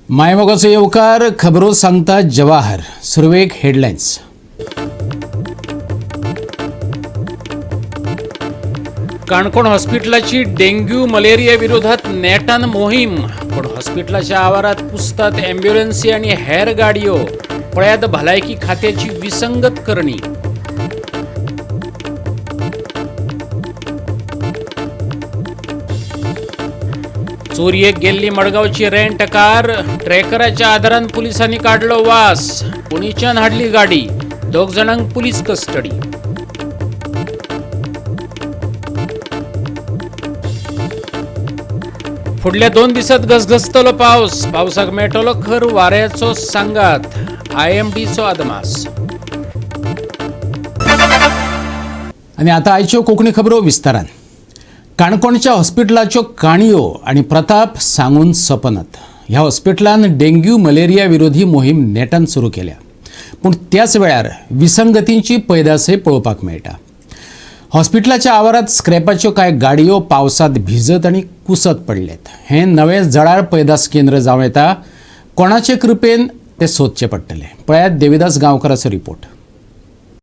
मायमोगाचो येवकार खबरो सांगता जवाहर. सुरवेक हेडलायन्स. काणकोण हॉस्पिटलाची डेंग्यू मलेरिया विरोधात नेटान मोहीम, पण हॉस्पिटलाच्या आवारात कुसतात ॲम्ब्युलन्सी आणि हेर गाडयो. पळयात भलायकी खात्याची विसंगत करणी. चोरयेक गेल्ली मडगांवची रेंट कार ट्रॅकराच्या आधारान पुलिसांनी काडलो वास. पुणेच्यान हाडली गाडी, दोग जाणांक पुलीस कस्टडी. फुडल्या 2 दिसात घसघसतलो पावस. पावसाक मेळटलो खर वाऱ्याचो सांगात. आयएमडीचो अदमास. आनी आतां आयच्यो कोंकणी खबरो विस्तारान. काणकोणच्या हॉस्पिटलाच्यो काणयो आनी प्रताप सांगून सपनात. ह्या हॉस्पिटलान डेंग्यू मलेरिया विरोधी मोहीम नेटान सुरू केल्या, पूण त्याच वेळार विसंगतींची पैदासय पळोवपाक मेळटा. हॉस्पिटलाच्या आवारात स्क्रॅपाच्यो कांय गाडयो पावसांत भिजत आनी कुसत पडल्यात. हें नवें जळार पैदास केंद्र जावं येता. कोणाचे कृपेन तें सोदचें पडटलें. पळयात देविदास गांवकाराचो रिपोर्ट.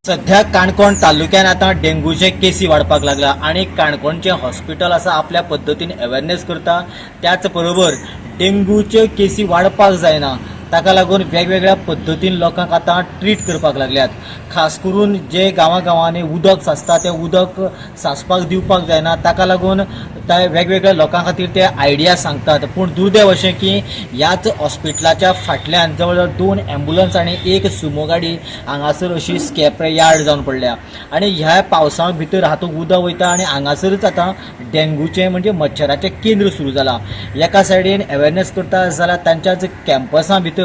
सध्या काणकोण तालुक्यान आतां डेंगूचे केसी वाडपाक लागला आनी काणकोणचें हॉस्पिटल आसा आपल्या पद्दतीन अवेरनेस करता. त्याच बरोबर डेंगूचे केसी वाडपाक जायना ताका लागून वेगवेगळ्या पद्दतीन लोकांक आतां ट्रीट करपाक लागल्यात. खास करून जे गांवागांवांनी उदक साचता तें उदक साचपाक दिवपाक जायना, ताका लागून ते वेगवेगळ्या लोकां खातीर ते आयडिया सांगतात. पूण दुर्दैव अशें की ह्याच हॉस्पिटलाच्या फाटल्यान जवळ जवळ 2 ॲम्ब्युलन्स आनी 1 सुमो गाडी हांगासर अशी स्क्रॅप यार्ड जावन पडल्या आनी ह्या पावसा भितर हातूंत उदक वयता आनी हांगासरूच आतां डेंगूचें म्हणजे मच्छराचें केंद्र सुरू जालां. एका सायडीन अवेरनेस करता जाल्यार तांच्याच कॅम्पसां भितर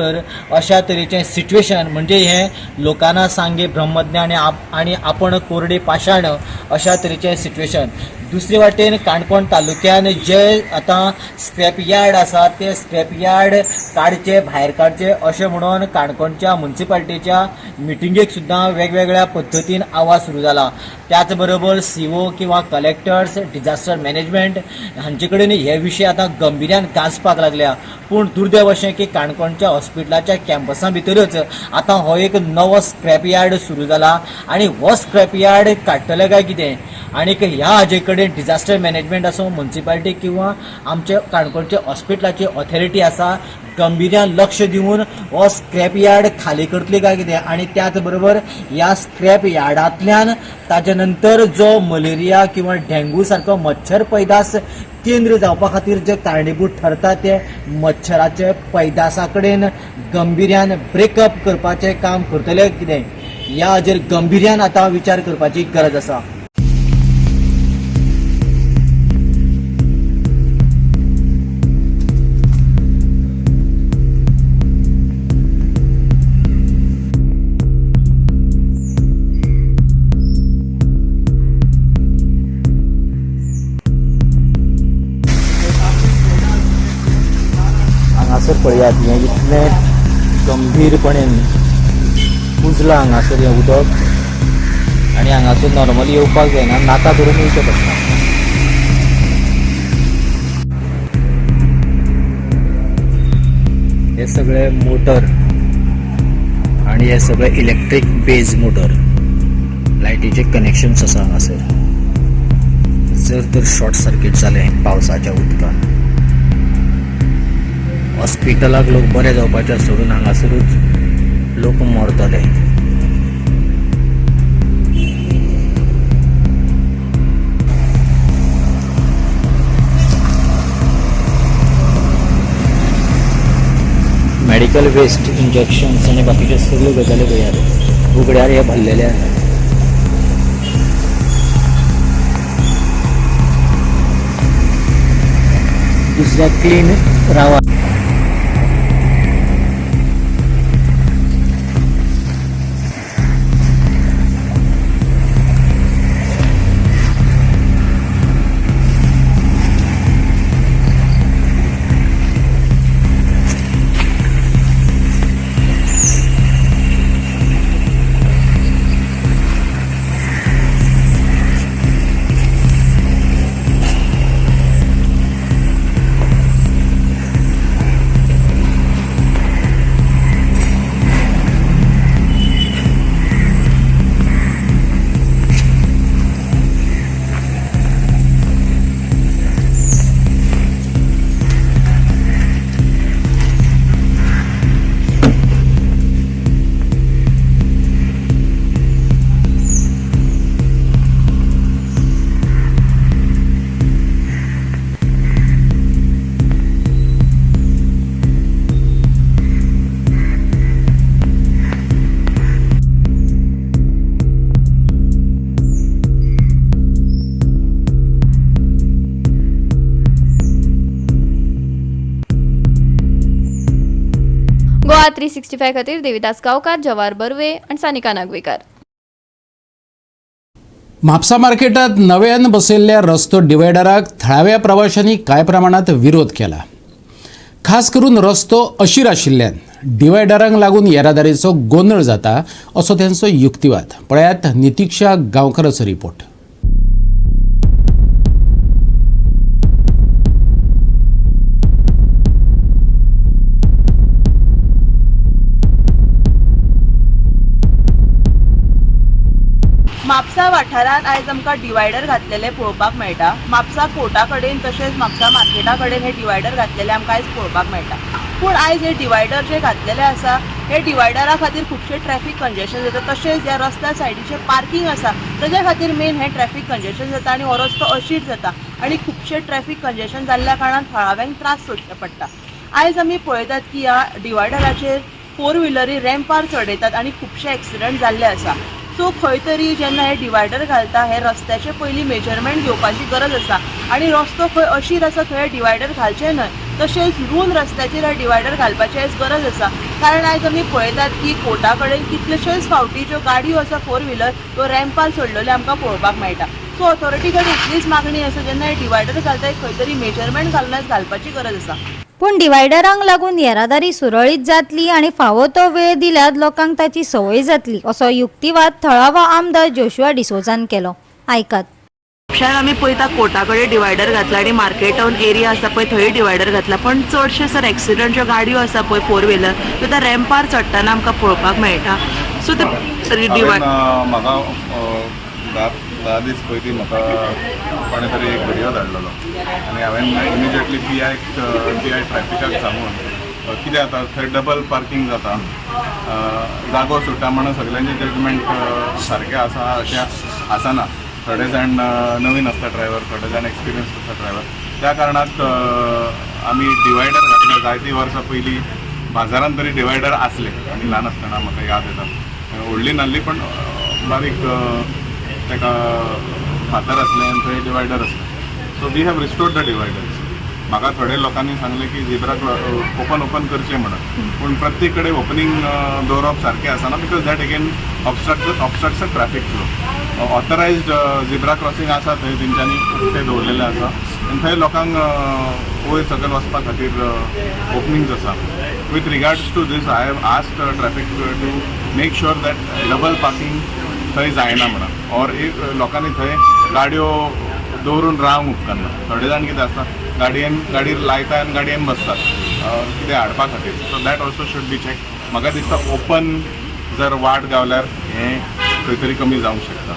अशा तरेचें सिट्युएशन म्हणजे हें लोकांना सांगे ब्रह्मज्ञ आनी आपण कोरडे पाशाण अशा तरेचें सिट्युएशन. दुसरे वाटेन काणकोण तालुक्यान जे आतां स्क्रॅप यार्ड आसा ते स्क्रॅप यार्ड काडचे भायर काडचे अशें म्हणून काणकोणच्या मुन्सिपाल्टीच्या मिटिंगेक सुद्दां वेगवेगळ्या पद्दतीन आवाज सुरू जाला. त्याच बरोबर सीओ किंवा कलेक्टर्स डिझास्टर मॅनेजमेंट हांचे कडेन हे विशय आतां गंभीर्यान गाजपाक लागल्या. पूण दुर्दैव अशें की काणकोणच्या हॉस्पिटलाच्या कॅम्पसा भितरच आतां हो एक नवो स्क्रॅप यार्ड सुरू जाला आनी हो स्क्रॅप यार्ड काडटले काय कितें आनीक ह्या हाजे कडेन डिझास्टर मॅनेजमेंट आसूं मुन्सिपाल्टी किंवा आमचे काणकोणचे हॉस्पिटलाची ऑथॉरिटी आसा गंभीर्यान लक्ष दिवन हो स्क्रॅप यार्ड खाली करतली काय कितें आनी त्याच बरोबर ह्या स्क्रॅप यार्डांतल्यान ताजे नंतर जो मलेरिया किंवा डेंगू सारको मच्छर पैदास केंद्र जावपा खातीर जे कारणीभूत ठरता ते मच्छराचे पैदासा कडेन गंभीर्यान ब्रेकअप करपाचें काम करतले कितें ह्या हाजेर गंभीर्यान आतां विचार करपाची गरज आसा. हांगासर पळयात हें इतलें गंभीरपणेन कुजलां हांगासर हें उदक आनी हांगासर नॉर्मली येवपाक जायना, नाका धरून येवचें पडटा. हे सगळे मोटर आनी हे सगळे इलेक्ट्रीक बेज मोटर लायटीचे कनेक्शन्स आसा हांगासर. जर तर शॉर्ट सर्किट जालें पावसाच्या उदकान हॉस्पिटलाक लोक बरे जावपाचे सोडून हांगासरूच लोक मरतले. मेडिकल वेस्ट इंजेक्शन्स आनी बाकीच्यो सगळ्यो गजाली पळयात उगड्यार हे भरलेले आसात. दुसऱ्या क्लीन रावा. गोवा 365 खातीर देविदास गांवकार, जवाहर बर्वे आनी सानिका नागवेकार. म्हापसा मार्केटात नव्यान बसयल्ल्या रस्तो डिवायडराक थळाव्या प्रवाशांनी कांय प्रमाणात विरोध केला. खास करून रस्तो अशीर आशिल्ल्यान डिवायडरांक लागून येरादारीचो गोंदळ जाता असो तांचो युक्तिवाद. पळयात नितिक्षा गांवकराचो रिपोर्ट. म्हापसा वाठारांत आयज आमकां डिवायडर घातलेले पळोवपाक मेळटा. म्हापसा कोर्टा कडेन तशेंच म्हापसा मार्केटा कडेन हे डिवायडर घातलेले आमकां आयज पळोवपाक मेळटा. पूण आयज हे डिवायडर जे घातलेले आसा हे डिवायडरा खातीर खुबशे ट्रॅफिक कंजेशन जाता. तशेंच ह्या रस्त्या सायडीचें पार्किंग आसा ताज्या खातीर मेन हें ट्रॅफिक कंजेशन जाता आनी हो रस्तो अशीर जाता आनी खुबशे ट्रॅफिक कंजेशन जाल्ल्या कारणान थळाव्यांक त्रास सोंसचे पडटा. आयज आमी पळयतात की ह्या डिवायडराचेर फोर व्हिलरी रॅम्पार चडयतात आनी खुबशे एक्सिडंट जाल्ले आसा. सो खंय तरी जेन्ना हे डिवायडर घालता हे रस्त्याचे पयलीं मेजरमेंट घेवपाची गरज आसा आनी रस्तो खंय अशीर आसा थंय डिवायडर घालचे न्हय. तशेंच रूंद रस्त्याचेर हे डिवायडर घालपाची आयज गरज आसा. कारण आयज आमी पळयतात की कोर्टा कडेन कितलेशेच फावटी ज्यो गाडयो आसा फोर व्हिलर त्यो रॅम्पार सोडलेल्यो आमकां पळोवपाक मेळटा. सो ऑथॉरिटी कडेन इतलीच मागणी आसा जेन्ना हे डिवायडर घालता खंय तरी मेजरमेंट घालूनच घालपाची गरज आसा. पूण डिवायडरांक लागून येरादारी सुरळीत जातली आनी फावो तो वेळ दिल्यार लोकांक ताची संवय जातली असो युक्तिवाद थळावो आमदार जोशुआ डिसोजान केलो. आयकात. म्हापशान आमी पळयता कोर्टा कडेन डिवायडर घातला आनी मार्केटान एरिया आसा पळय थंय डिवायडर घातला. पण चडशे सर एक्सिडंट ज्यो गाडयो आसा पळय फोर व्हिलर त्यो त्या रॅम्पार चडटना आमकां पळोवपाक मेळटा. सो ते हांवें म्हाका 10 दीस पयलीं म्हाका कोणें तरी एक व्हिडियो धाडलेलो आनी हांवें इमिजिएटली पी I ट्रॅफिकाक सांगून कितें जाता थंय डबल पार्किंग जाता, जागो सुट्टा म्हणून सगल्यांचें जजमेंट सारकें आसा अशें आसना. थोडे जाण नवीन आसता ड्रायवर, थोडे जाण एक्सपिरियन्स आसता ड्रायवर. त्या कारणाक आमी डिवायडर घातले. जायतीं वर्सां पयलीं बाजारान तरी डिवायडर आसले आनी ल्हान आसतना म्हाका याद येता, व्हडली नासली पण बारीक ताका फातर आसले आनी थंय डिवायडर आसले. So we have restored the dividers. म्हाका थोडे लोकांनी सांगलें की झेब्रा ओपन ओपन करचें म्हणून, पूण प्रत्येक कडेन ओपनींग दवरप सारकें आसना because that again obstructs a traffic flow. Authorised zebra crossing आसा थंय तेंच्यांनी उक्तें दवरलेलें आसा आनी थंय लोकांक वयर सकयल वचपा खातीर ओपनिंग्स आसा. With regards to this I have asked traffic to make sure that double parking थंय जायना म्हणून, ऑर if लोकांनी थंय गाडयो दवरून रावंक उपकारना. थोडे जाण कितें आसता गाडयेन गाडी लायता आनी गाडयेन बसतात कितें हाडपा खातीर. So that also should be check. म्हाका दिसता ओपन जर वाट गावल्यार हें खंय तरी कमी जावंक शकता.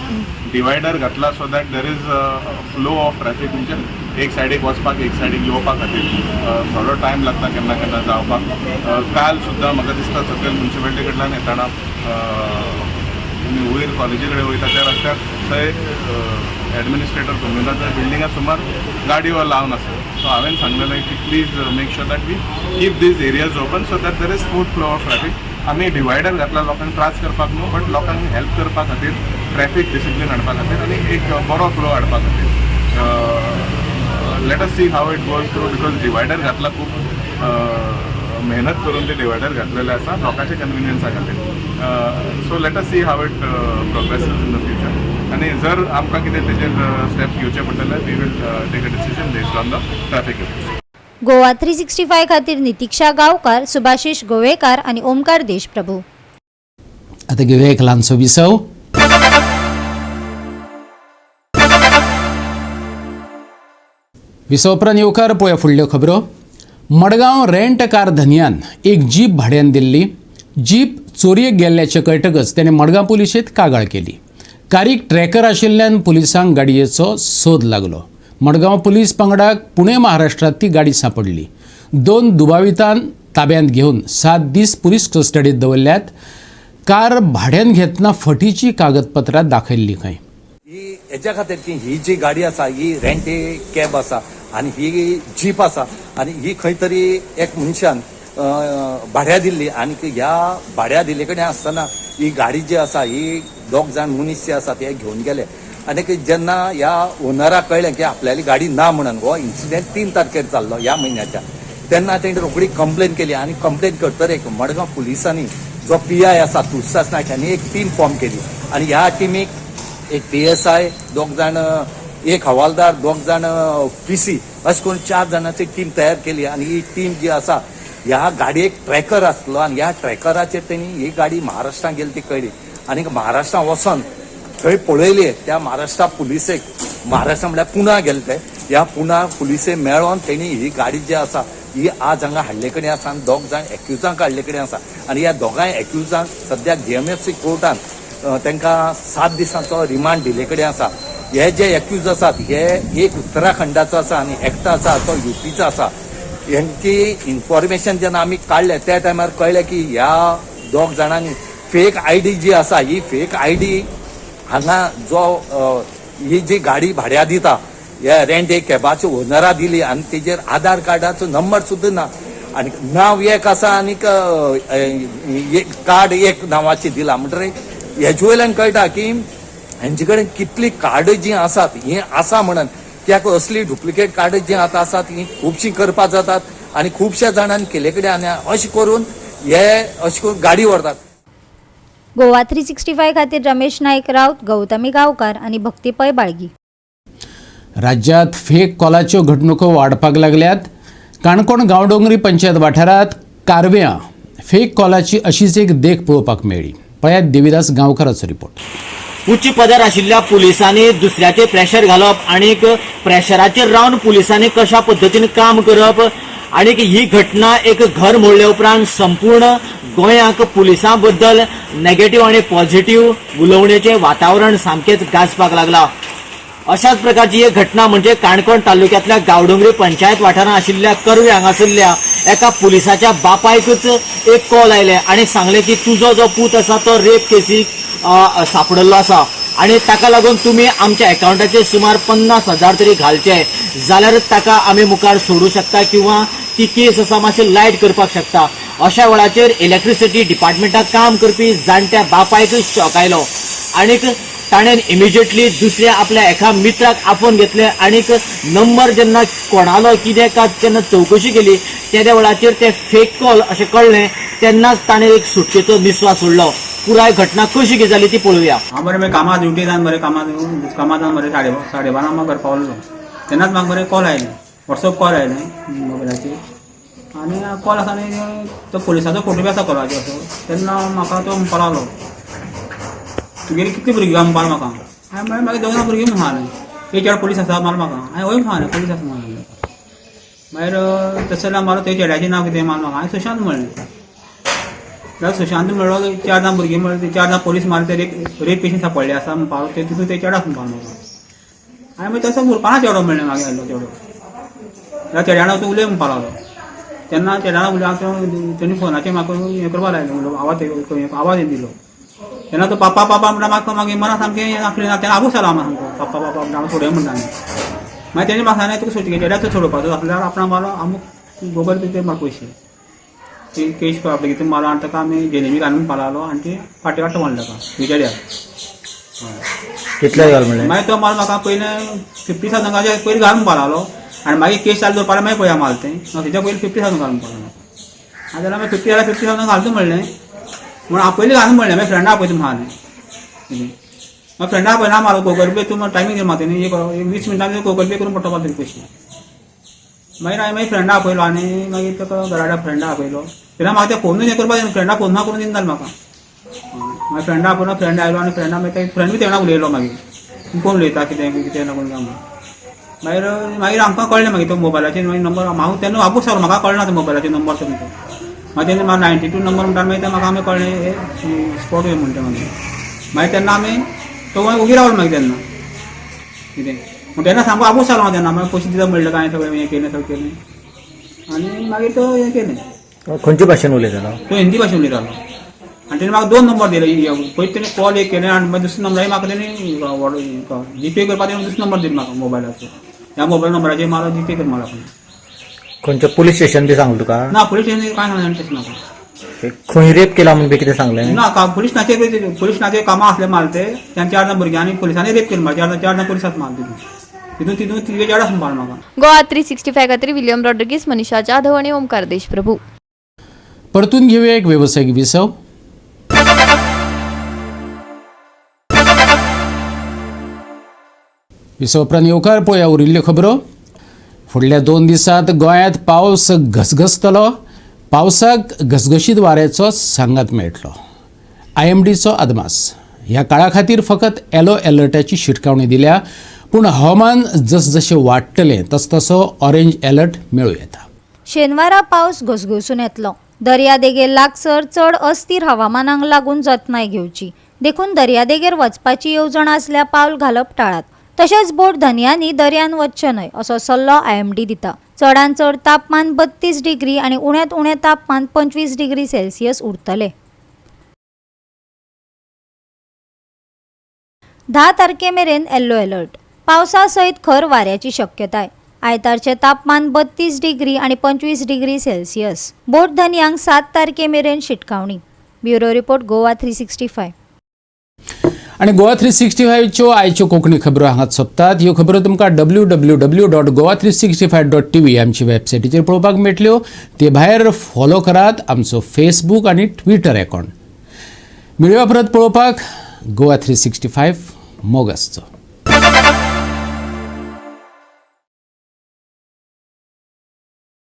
डिवायडर घातला so that there is flow of traffic, म्हणजे एक सायडीक वचपाक एक सायडीक येवपा खातीर थोडो टायम लागता केन्ना केन्ना जावपाक. काल सुद्दां म्हाका दिसता सकयल म्युनिसिपालिटी कडल्यान येतना तुमी वयर कॉलेजी कडेन वयता त्या रस्त्यार थंय एडमिनिस्ट्रेटर कम्युनाच्या बिल्डिंगा सुमार गाडयो लावन आसा. सो हांवें सांगलेलें की please make sure that we keep these areas open so that there is smooth flow of traffic. आमी डिवायडर घातला लोकांक त्रास करपाक न्हू, बट लोकांक हेल्प करपा खातीर, ट्रॅफिक डिसिप्लीन हाडपा खातीर आनी एक बरो फ्लो हाडपा खातीर. Let us see how it goes through because divider घातला खूब मेहनत करून ते डिवायडर घातलेले आसा लोकांच्या कन्विनियन्सा खातीर. So let us see how it progresses in the future. आनी जर आमकां कितें तेजेर स्टेप्स घेवचे पडटले we will take a decision based on the traffic report. Goa 365 खातीर नितिक्षा गांवकार, सुभाषिश गोवेकार आनी ओमकार देशप्रभू. आता घेवया एक ल्हानसो विसव. विसव उपरांत येवकार पळोवया फुडल्यो खबरो. मडगांव रेंट कार धनयान एक जीप भाड्यान दिल्ली. जीप चोरयेक गेल्ल्याचें कळटकच ताणें मडगांव पुलिशेंत कागाळ केली. कारीक ट्रॅकर आशिल्ल्यान पुलिसांक गाडयेचो सोद लागलो. मडगांव पुलीस पंगडाक पुणे महाराष्ट्रांत ती गाडी सांपडली. 2 दुबावितांक ताब्यांत घेवन 7 दीस पुलीस कस्टडीत दवरल्यात. कार भाड्यान घेतना फटीची कागदपत्रां दाखयल्ली खंय. ही हेच्या खातीर की ही जी गाडी आसा ही रेंटे कॅब आसा आनी ही जीप आसा आनी ही खंय तरी एक मनशान भाड्या दिल्ली आनी ह्या भाड्या दिल्ले कडेन आसतना ही गाडी जी आसा ही दोग जाण मनीस जे आसा ते घेवन गेले आनी जेन्ना ह्या ओनराक कळ्ळें की आपल्याली गाडी ना म्हणून, हो इन्सिडेंट 3 तारखेर जाल्लो ह्या म्हयन्याच्या, तेन्ना तेणी रोखडी कंप्लेन केली आनी कंप्लेन करतरेक मडगांव पुलिसांनी जो पीआय आसा तुळसास नायक हांणी एक टीम फॉर्म केली आनी ह्या टिमीक एक पीएसआय, दोग जाण, एक हवालदार, दोग जाण पीसी, अशें करून चार जाणांची टीम तयार केली. आनी ही टीम जी आसा, ह्या गाडयेक ट्रॅकर आसलो आनी ह्या ट्रॅकराचेर तेणी ही गाडी महाराष्ट्रान गेली ती कळ्ळी. आनी महाराष्ट्रान वचोन थंय पळयली, त्या महाराष्ट्रा पुलिसेक, महाराष्ट्र म्हळ्यार पुणा गेले ते, ह्या पुणा पुलिसे मेळोन तेणी ही गाडी जी आसा ही आज हांगा हाडले कडेन आसा आनी दोग जाण एक्युजांक हाडले कडेन आसा. आनी ह्या दोगांय एक्युजांक सद्याक जीएमएफसी कोर्टान तांकां 7 दिसांचो रिमांड दिले कडेन आसा. हे जे एक्यूज आसात, हे एक उत्तराखंडाचो आसा आनी एकटो आसा तो युपीचो आसा. हेंची इन्फॉर्मेशन जेन्ना आमी काडलें, त्या टायमार कळ्ळें की ह्या दोग जाणांनी फेक आयडी जी आसा, ही फेक आयडी हांगा जो ही जी गाडी भाड्या दिता, ह्या रेंट ए कॅबाच्या ओनरा दिली आनी तेजेर आधार कार्डाचो नंबर सुद्दां ना आनी नांव एक आसा आनीक एक कार्ड एक नांवाचें दिलां. म्हणटकीर हेजे वयल्यान कळटा की हेंचे कडेन कितलीं कार्डां जीं आसात हीं आसा म्हणून. कित्याक असली डुप्लिकेट कार्डां जीं आतां आसात हीं खुबशीं करपाक जातात आनी खुबश्या जाणांनी केले कडेन आनी अशें करून हे अशें करून गाडी व्हरतात. गोवा 365 खातीर रमेश नाईक राऊत, गौतमी गावकार आनी भक्ती पै, बाळगी. राज्यात फेक कॉलाच्यो घडणुको वाडपाक लागल्यात. काणकोण गांवडोंगरी पंचायत वाठारांत कारव्यां फेक कॉलाची अशीच एक देख पळोवपाक मेळ्ळी. पळयात देविदास गांवकाराचो रिपोर्ट. उच्च पदार आशिल्ल्या पुलिसांनी दुसऱ्याचेर प्रेशर घालप आनीक प्रेशराचेर रावन पुलिसांनी कशा पद्दतीन काम करप आनीक ही घटना एक घर मोडले उपरांत संपूर्ण गोंयाक पुलिसां बद्दल नेगेटिव्ह आनी पॉझिटिव्ह उलोवण्याचें वातावरण सामकेंच गाजपाक लागलां. अशाच प्रकारची एक घटना म्हणजे काणकोण तालुक्यांतल्या गांवडोंगरी पंचायत वाठारांत आशिल्ल्या कर्वे हांगासरल्या एका पुलिसाच्या बापायकूच एक कॉल आयले आनी सांगलें की तुजो जो पूत आसा तो रेप केसीक सापडल्लो आसा आनी ताका लागून तुमी आमच्या अकावंटाचेर सुमार 50,000 तरी घालचे जाल्यारच ताका आमी मुखार सोडूं शकता किंवा ती केस आसा मातशी लायट करपाक शकता. अशा वेळाचेर इलेक्ट्रिसिटी डिपार्टमेंटाक काम करपी जाणट्या बापायकूच शॉक आयलो आणीक ताणें इमिजिएटली दुसऱ्या आपल्या एका मित्राक आपोवन घेतलें. आणीक नंबर जेन्ना कोणालो कितें का जेन्ना चवकशी केली, तेद्या वेळाचेर ते फेक कॉल अशें कळ्ळें. तेन्नाच ताणें एक सुटकेचो निस्वास सोडलो. पुराय घटना कशी कितें जाली ती पळोवया. हांव बरें मागीर कामां ड्युटी जावन बरें कामां कामां जावन बरें 12:30 म्हाका घर पावलो, तेन्नाच म्हाका बरें कॉल आयलें, वॉट्सअप कॉल आयलें मोबायलाचेर. आनी कॉल आसा आनी तो पुलिसाचो फोटो बी आसा कॉलाचेर असो. तेन्ना म्हाका तो म्हणपाक लागलो, तुगेली कितली भुरगीं काय म्हणपाक म्हाका. हांवें म्हळें, मागीर दोग जाणां भुरगीं म्हणून हांवें. एक चेडो पुलीस आसा मार म्हाका. हांवें वय म्हणलें, पुलीस आसा म्हणलें. मागीर तशें जाल्यार मारो ते चेड्याचें नांव कितें मार म्हाका. हांवें सुशांत म्हणलें. जाल्यार सुशांत म्हणलो, चार जाण भुरगीं म्हणले, चार जाण पोलीस मारले, ते रेप रेप केसीन सापडले आसा म्हणपाक, ते तितून ते चेडो आसा म्हणपाक म्हाका. हांवें मागीर तसो उरपाना चेडो म्हणलें. मागीर आयलो चेडो, जाल्यार चेड्यान तूं उलय म्हणपाक लागलो. तेन्ना चेड्यान उलय, तेणी फोनाचेर म्हाका हें करपाक लायलें, उलोवप आवाज आवाज दिलो. तेन्ना तो पापा पापा म्हणटा. म्हाका मागीर मना सामकें हें आसलें ना. तेन्ना आबूस जालो आमकां सामको. पापा पापा म्हणटा, आमी सोडय म्हणटा. आनी मागीर तेणी म्हाका सांगलें, तुका सोडचे चेड्याक सोडोवपाचो आसल्यार आपणा मारो, अमूक गोबर ते म्हाका पयशे ती केश आपले कितें मारो आनी ताका आमी जेलेबी घालून म्हणपाक लागलो आनी ती फाटी काडटा म्हणलें ताका तुज्या चेड्याक. कितले घाल म्हणलें? मागीर तो माल म्हाका पयलें 50,000 पयलीं घाल म्हणपाक लागलो आनी मागीर केश चालू दवरपाक मागीर पळया माल तें तेच्या पयलीं 50,000 घाल म्हणपाक लागलो. आनी जाल्यार मागीर 50 जाल्यार 50,000 घालता म्हणलें म्हूण हांव पयलीं घालून म्हणलें. मागीर फ्रेंडा आपयता म्हणलें कितें. मागीर फ्रेंडा आपयना मारो, गुगल पे तूं टायमींग दी म्हाका. तेणी एक 20 मिनटांनी गुगल पे करून पडटा तुजे पयशे. मागीर हांवें मागीर फ्रेंडा आपयलो आनी मागीर ताका घरा फ्रेंडा आपयलो. तेन्ना म्हाका ते फोनूय हें करपाक फ्रेंडा फोन करून दिना जालें म्हाका. मागीर फ्रेंडा आपयलो, फ्रेंड आयलो आनी फ्रेंडा मागीर फ्रेंड बी तेन्ना उलयलो. मागीर तूं कोण उलयता, कितें कितें लागून काय म्हणून. मागीर मागीर आमकां कळ्ळें. मागीर तो मोबायलाचेर मागीर नंबर हांव तेन्ना आबूस जालो, म्हाका कळना तो मोबायलाचेर नंबर तो तुमचो. मागीर तेन्ना म्हाका 92 नंबर म्हणटा. मागीर ते म्हाका आमी कळ्ळें हे स्पॉट म्हणटा. मागीर मागीर तेन्ना आमी तो मागीर ओगी रावलो. मागीर तेन्ना कितें पूण तेन्ना सामको आबूस जालो हांव तेन्ना. मागीर पयशे दिता म्हणलें काय सगळें हें केलें, सगळें केलें आनी मागीर तो हें केलें. खंयचे भाशेन उलयतालो? तो हिंदी भाशेन उलयतालो आनी तेणें म्हाका दोन नंबर दिले. पयलीं तेणें कॉल एक केलें आनी मागीर दुसरो नंबराचेर म्हाका तेणें जीपे करपाक तेणें दुसरो नंबर दिलो म्हाका मोबायलाचो. ह्या मोबायल नंबराचेर म्हाका जीपे कर म्हाका. खंयचें पुलीस स्टेशन बी सांगलें तुका? ना, पुलीस स्टेशन कांय सांगलें तशें म्हाका. खंय रेप केला म्हणून बी कितें सांगलें? ना, का पुलीस नाचे, पुलीस नाचे कामां आसले माल ते. त्या चार जाण भुरग्यांनी पुलिसांनी रेप केली. चार चार जाण पुलिसांत माल तितून. तितून तितून तिगे चेडो आसून पावलो म्हाका. गोवा 365 खातीर विलियम रॉड्रिगीस, मनीषा जाधव आनी ओमकार देशप्रभू. परतून घेवया एक वेवसायीक विसव. विसव उपरांत येवकार. पळोवया उरिल्ल्यो खबरो. फुडल्या 2 दिसांत गोंयांत पावस घसघसतलो. पावसाक घसघशीत वाऱ्याचो सांगात मेळटलो. आयएमडीचो अदमास. ह्या काळा खातीर फकत येलो अलर्टाची शिटकावणी दिल्या, पूण हवामान जसजशें वाडटलें तसतसो ऑरेंज अलर्ट मेळूं येता. शेनवारा पावस घसघसून येतलो. दर्यादेगेर लागसर चड अस्थिर हवामानाक लागून जतनाय घेवची, देखून दर्यादेगेर वचपाची येवजण आसल्यार पावल घालप टाळात. तशेंच बोट धनयांनी दर्यान वचचें न्हय असो सल्लो आयएमडी दिता. चडांत चड तापमान 32 डिग्री आनी उण्यांत उणें तापमान 25 डिग्री सेल्सियस उरतलें. 10 तारखे मेरेन येल्लो अलर्ट. पावसा सयत खर वाऱ्याची शक्यताय. आयतारचें तापमान 32 डिग्री आनी 25 डिग्री सेल्सियस. बोट धनयांक 7 तारखे मेरेन शिटकावणी. Bureau report, Goa 365. आनी गोवा 365च्यो आयच्यो कोंकणी खबरो हांगाच सोंपतात. ह्यो खबरो तुमकां www.goa365.tv आमची वेबसायटीचेर पळोवपाक मेळटल्यो. ते भायर फॉलो करात आमचो फेसबूक आनी ट्विटर एकावंट. मेळुया परत पळोवपाक. गोवा 365, मोग आसचो.